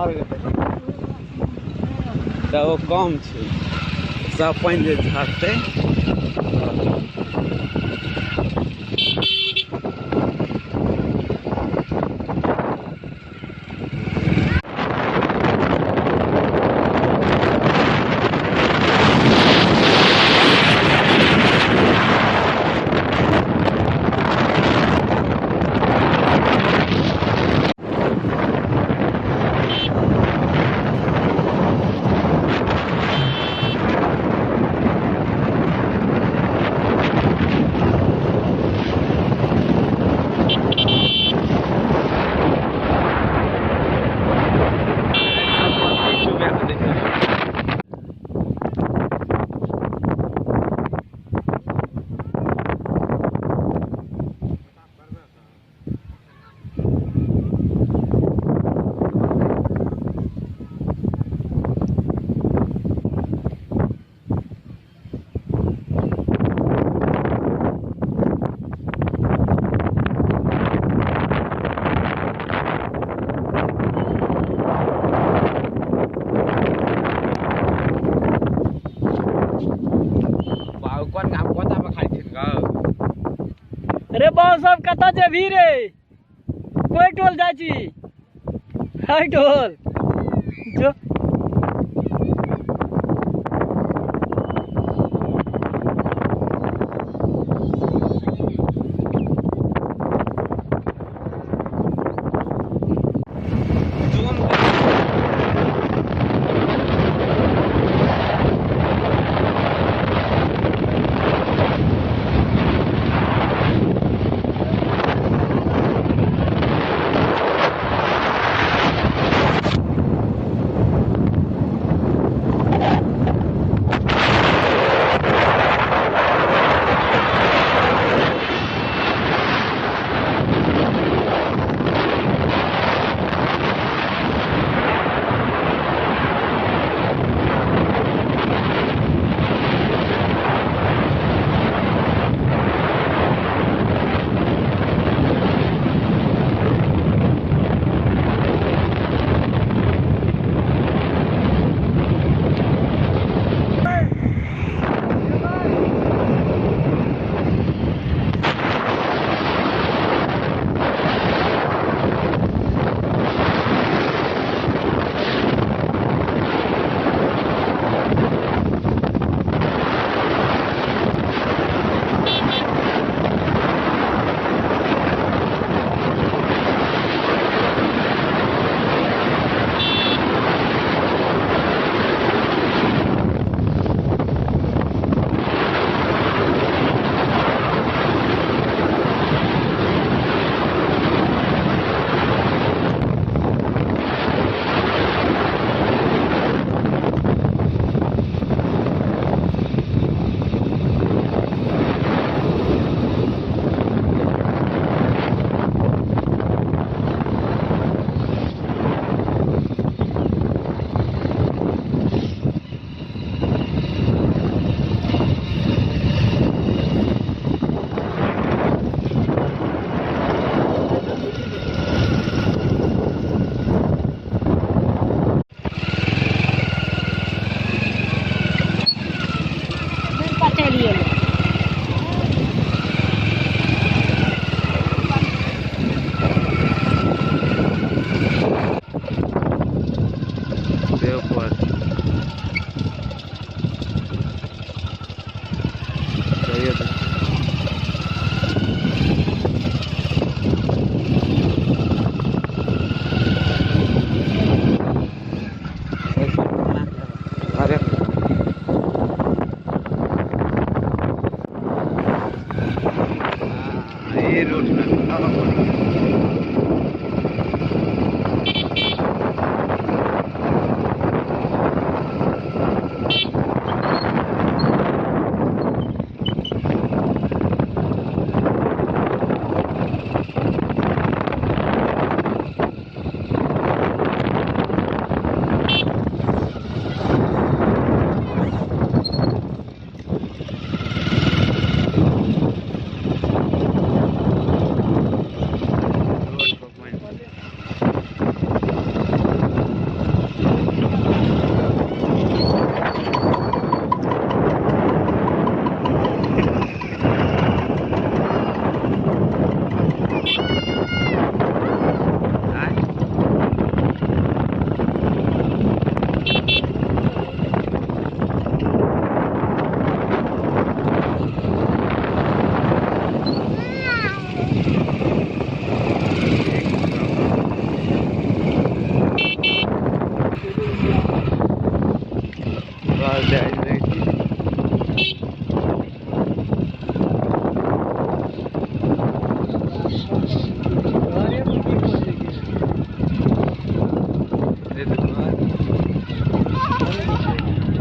भऽ गेलै तऽ ओ कम छै। सब पानि जे झरतै रे बाबू सब कतऽ जेबही रे? कोइ टोल जाइ छी? है टोल जो।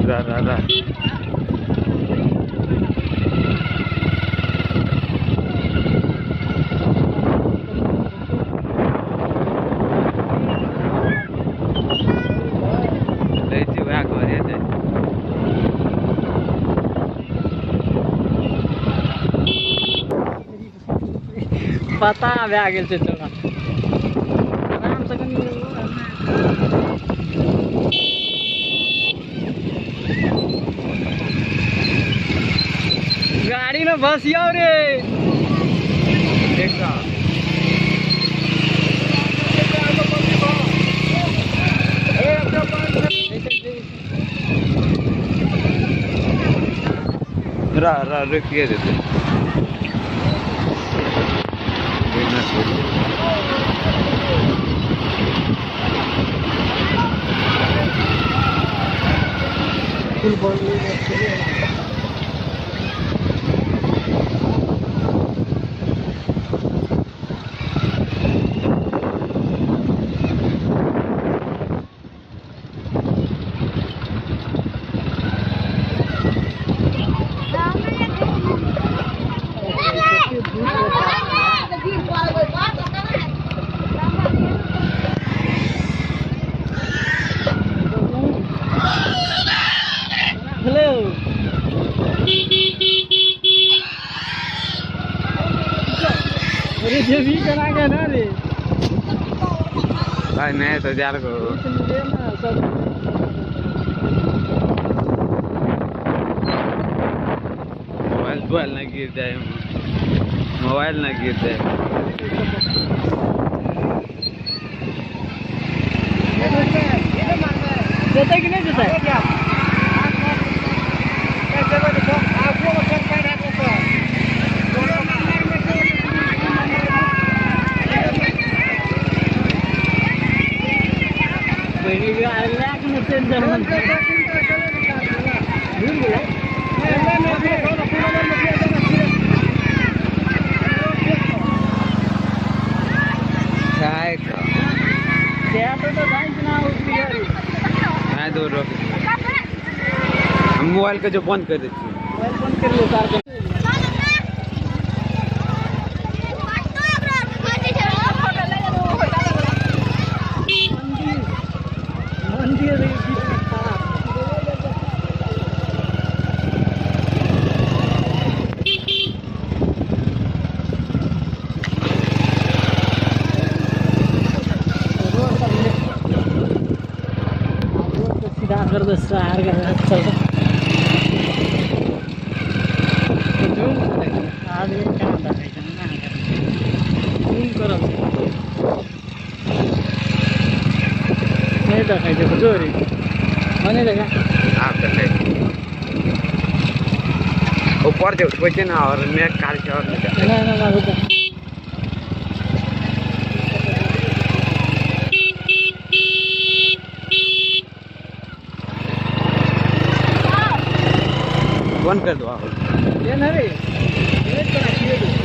रा रा रा लै छी वएह घरे जाइ। पता भए गेल छै तोरा। आरामसँ कनि। गाड़ी में बसियो रे। देख। रा रा रुकिए देते। हेलो, अरे जेबी करा के ना रे। भाई, नहीं तो यार को सब। मोबाइल मोबाइल ना गिर जाए, मोबाइल ना गिर जाए। जेतै कि नहि जेतै? लए के चलि जाइ। घुरि गेलै। चाय। तो जाइ ना। नहीं दो, रोक। हम मोबाइल के जो बंद कर दै छियै। मोबाइल बंद करियो तार के। मंदिर बीच में खड़ा। रोड सीधा कर दे सार कर। चल, जूम आदमी कहाँ देखै छै ना, जूम करल नहि देखै छै जोरी मने देखा। आब देखै, ऊपर जे उठबै छै ने और मेघ कारी छै और नहि देखै। ना ना ना, रुको। बंद कर दो आहो। ये ना रे, ये तो रखिए दो।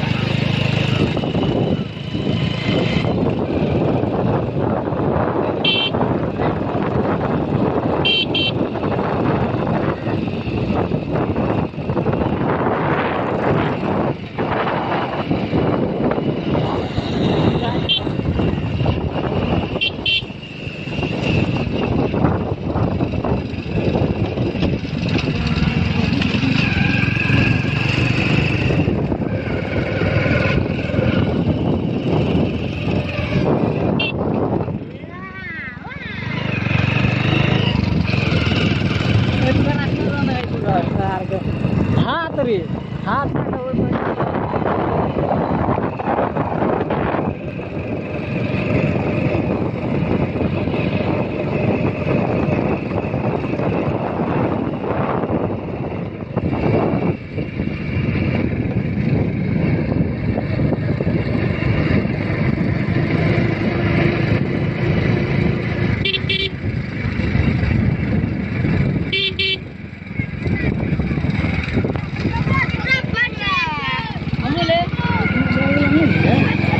हाथ रे हाथ।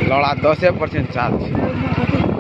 लौड़ा 10% चार्ज।